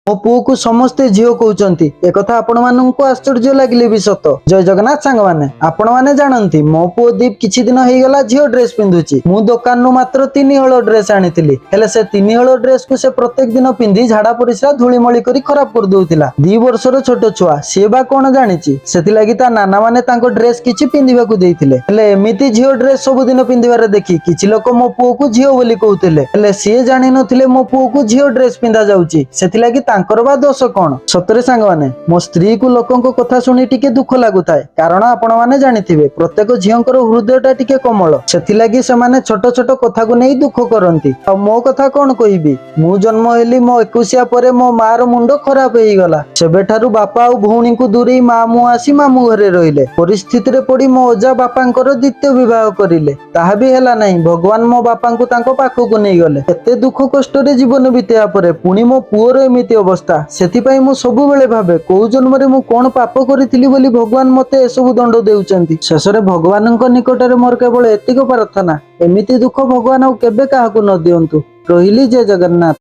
ମୋ ପୁଅକୁ ସମସ୍ତେ ଝିଅ କହୁଛନ୍ତି। ଏକଥା ଆପଣମାନଙ୍କୁ ଆଶ୍ଚର୍ଯ୍ୟ ଲାଗିଲେ ବି ସତ। ଜୟ ଜଗନ୍ନାଥ ସାଙ୍ଗମାନେ, ଆପଣମାନେ ଜାଣନ୍ତି, ମୋ ପୁଅ ଦୀପ କିଛି ଦିନ ହେଇଗଲା ଝିଅ ଡ୍ରେସ ପିନ୍ଧୁଛି। ମୁଁ ଦୋକାନରୁ ମାତ୍ର 3 ହଳ ଡ୍ରେସ ଆଣିଥିଲି। ହେଲେ ସେ 3 ହଳ ଡ୍ରେସକୁ ସେ ପ୍ରତ୍ୟେକ ଦିନ ପିନ୍ଧି ଝାଡା ପରିସ୍ରା ଧୂଳିମଳି କରି ଖରାପ କରିଦଉଥିଲା। 2 ବର୍ଷର ଛୋଟ ଛୁଆ, ସିଏ ବା କଣ ଜାଣିଛି? ସେଥିଲାଗି ତା ନାନା ମାନେ ତାଙ୍କ ଡ୍ରେସ କିଛି ପିନ୍ଧିବାକୁ ଦେଇଥିଲେ। ହେଲେ ଏମିତି ଝିଅ ଡ୍ରେସ ସବୁଦିନ ପିନ୍ଧିବାରେ ଦେଖି କିଛି ଲୋକ ମୋ ପୁଅକୁ ଝିଅ ବୋଲି କହୁଥିଲେ। ହେଲେ ସିଏ ଜାଣିନଥିଲେ ମୋ ପୁଅକୁ ଝିଅ ଡ୍ରେସ ପିନ୍ଧା ଯାଉଛି। ସେଥିଲାଗି ତାଙ୍କର ବା ଦୋଷ କଣ? ସତରେ ସାଙ୍ଗମାନେ, ମୋ ସ୍ତ୍ରୀକୁ ଲୋକଙ୍କ କଥା ଶୁଣି ଟିକେ ଦୁଃଖ ଲାଗୁଥାଏ। କାରଣ ଆପଣମାନେ ଜାଣିଥିବେ, ପ୍ରତ୍ୟେକ ଝିଅଙ୍କର ହୃଦୟଟା ଟିକେ କୋମଳ। ସେଥିଲାଗି ସେମାନେ ଛୋଟ ଛୋଟ କଥାକୁ ନେଇ ଦୁଃଖ କରନ୍ତି। ଆଉ ମୋ କଥା କଣ କହିବି? ମୁଁ ଜନ୍ମ ହେଲି, ମୋ ଏକୋଇଶିଆ ପରେ ମୋ ମାର ମୁଣ୍ଡ ଖରାପ ହେଇଗଲା। ସେବେଠାରୁ ବାପା ଆଉ ଭଉଣୀଙ୍କୁ ଦୂରେଇ ମା ମୁଁ ଆସି ମାମୁଁ ଘରେ ରହିଲେ। ପରିସ୍ଥିତିରେ ପଡି ମୋ ଅଜା ବାପାଙ୍କର ଦ୍ୱିତୀୟ ବିବାହ କରିଲେ। ତାହା ବି ହେଲା ନାହିଁ। ଭଗବାନ ମୋ ବାପାଙ୍କୁ ତାଙ୍କ ପାଖକୁ ନେଇଗଲେ। ଏତେ ଦୁଃଖ କଷ୍ଟରେ ଜୀବନ ବିତେଇବା ପରେ ପୁଣି ମୋ ପୁଅର ଏମିତି ଅବସ୍ଥା। ସେଥିପାଇଁ ମୁଁ ସବୁବେଳେ ଭାବେ, କୋଉ ଜନ୍ମରେ ମୁଁ କଣ ପାପ କରିଥିଲି ବୋଲି ଭଗବାନ ମତେ ଏସବୁ ଦଣ୍ଡ ଦେଉଛନ୍ତି। ଶେଷରେ ଭଗବାନଙ୍କ ନିକଟରେ ମୋର କେବଳ ଏତିକ ପ୍ରାର୍ଥନା, ଏମିତି ଦୁଃଖ ଭଗବାନ ଆଉ କେବେ କାହାକୁ ନ ଦିଅନ୍ତୁ। ରହିଲି, ଜୟ ଜଗନ୍ନାଥ।